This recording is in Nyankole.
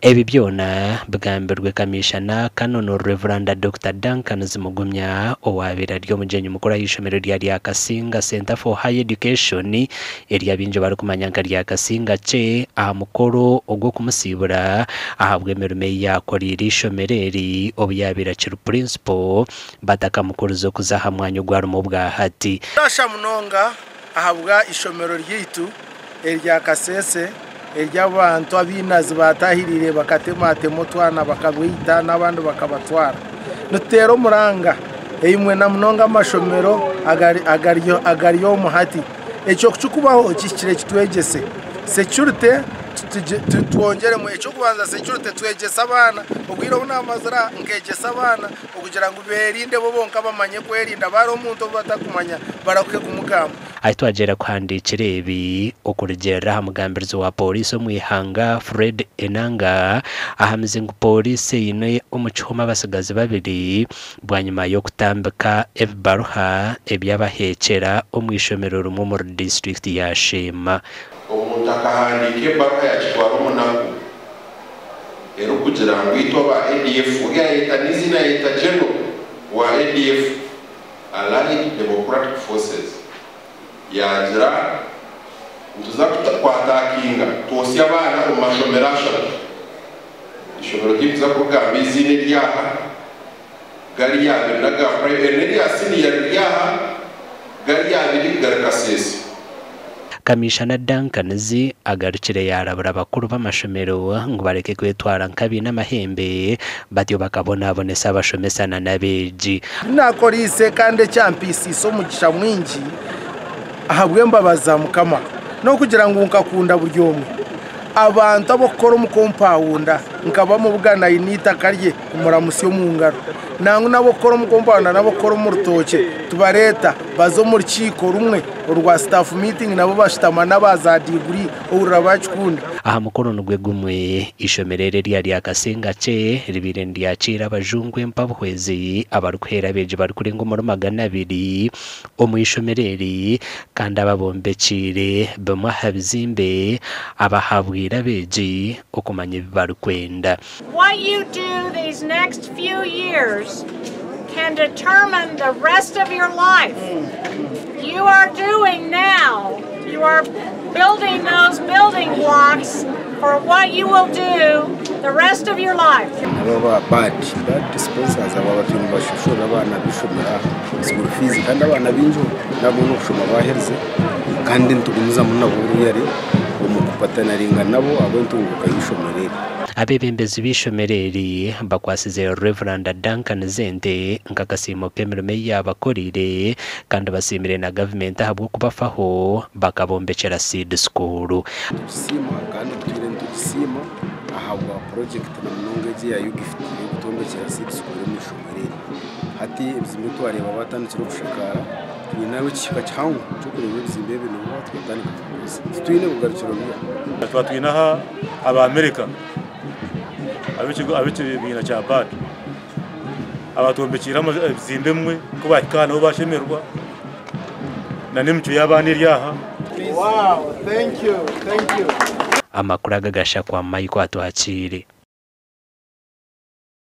Ebi byona bigambirwe Kamiishana Canon Rev. Dokita Duncan Zimugumya owaabaire ari omugyenyi mukuru ah'eishomero rya Ryakasinga Centre for Higher Education eri abaingi barikumanya nka Ryakasinga C aha mukoro ogw'okumusiibura ahabw'emirimo ei yaakoreire eishomero eri obu yaabaire akiri Principal batakamukurize okuza aha mwanya ogu arimu obwahati. Nashasha munonga ahabwa ishomero ryaitu erya Kasese ery'abantu abainazi baatahiriire bakatematema otwana bakabaita n'abandi bakabatwara. Nituteera omuranga eimwe na munonga amashomero agari omu hati. Ekyo ku kirikubaho kihikire kitwegyese. Security twongyeremu. Eky'okubanza security twegyese abaana. Obwire obu naamazire aha nkegyesa abaana okugira ngu beerinde bo bonka bamanye kwerinda. Bareeba omuntu ou batakumanya barahuke kumugamba. Ahi twagyera kuhandiikira ebi, okurugiirira aha mugambirizi wa Pooriisi omu ihanga, Fred Enanga, ahamize ngu Pooriisi eine omu kihome abatsigazi babiri bwanyima y'okutambika ebibaruha eby'abaheekyera omu ishomero rimwe omuri disiturikiti ya Sheema. Omuntu akahandiika ebaruha yakitwara omunaku erikugira ngu itwe aba ADF, yayeta n'eiziina yayeta General wa ADF, Allied Democratic Forces, yaagira nituza kwatakinga twosye abaana omu mashomero ashatu. Eishomero tindikuza kurigamba eiziina eriri aha, gari abiri n'aga purayimari n'erya siniya riri aha, gari abiri gari Kasese. Kamiishana Duncan agarukire yaarabura bakuru b'amashomero ngu bareke kwetwara nk'abaine amahembe batyo bakabonabonesa abashomesa n'abeegi. Nakoreise kandi ekyampiisiise omugisha mwingi ahabw'embabazi za Mukama n'okugira ngu nkakunda buri omwe. Abantu ab'okukora omu kompawunda nkaba mubugana aine eitaka rye kumuramutsya omu ngaro. Nangwa n'ab'okukora omu kompawunda n'ab'okukora omu rutookye tubareeta baza omu rukiiko rumwe orwa staff meeting nabo bashutama n'aba za diguri ohurira bakikunda. Aha mukoro nigwo gumwe, eishomero eri erya Ryakasingakye ribaire niryakiira abajungu empabuhwezi abarikuheera abeegi barikurenga omuri 200 omu ishomero eri kandi ababombekiire bimwe aha bizimbe abahabwire abeegi okumanya ebi barikwenda. What you do these next few years can determine the rest of your life. You are doing now, you are building those building blocks for what you will do the rest of your life. Nabo aba bad bad sponsors aba batwire nibashashurira abaana b'eishomero aha school fees kandi abaana baingi nabo n'okushoma baherize kandi nitugumizamu nabo ruyare omu kupatanaringa nabo ahabw'entunguuka y'eishomero eri. Abeebembezi b'eishomero eri bakwasize Rev. Duncan Zente nk'akasiimo k'emirimo ei yaabakoreire kandi basiimire na gavumenti ahabw'okubafaho bakabombekyera seed school. Nitusiima kandi tutwire nitugisiima ahabwa purojekiti na munonga egi eya UGIFT ey'okutombekyera seed school omu ishomero eri. Hati ebizimbe twareeba batandikire okushakaara twine ekihika kihango ky'okureeba ebizimbe ebi nibwo twatandika kuguza. Titwine bugarukiro bwiha. Twaba twine aha aba America ab'ekibiina kya BAD abatwombekiire ebizimbe ebimwe ku baahika aha nabo baashemererwa n'emicwe y'abaana eri aha. Wow, thank you, thank you. Amakuru aga gashakwa Michael Atwakiire.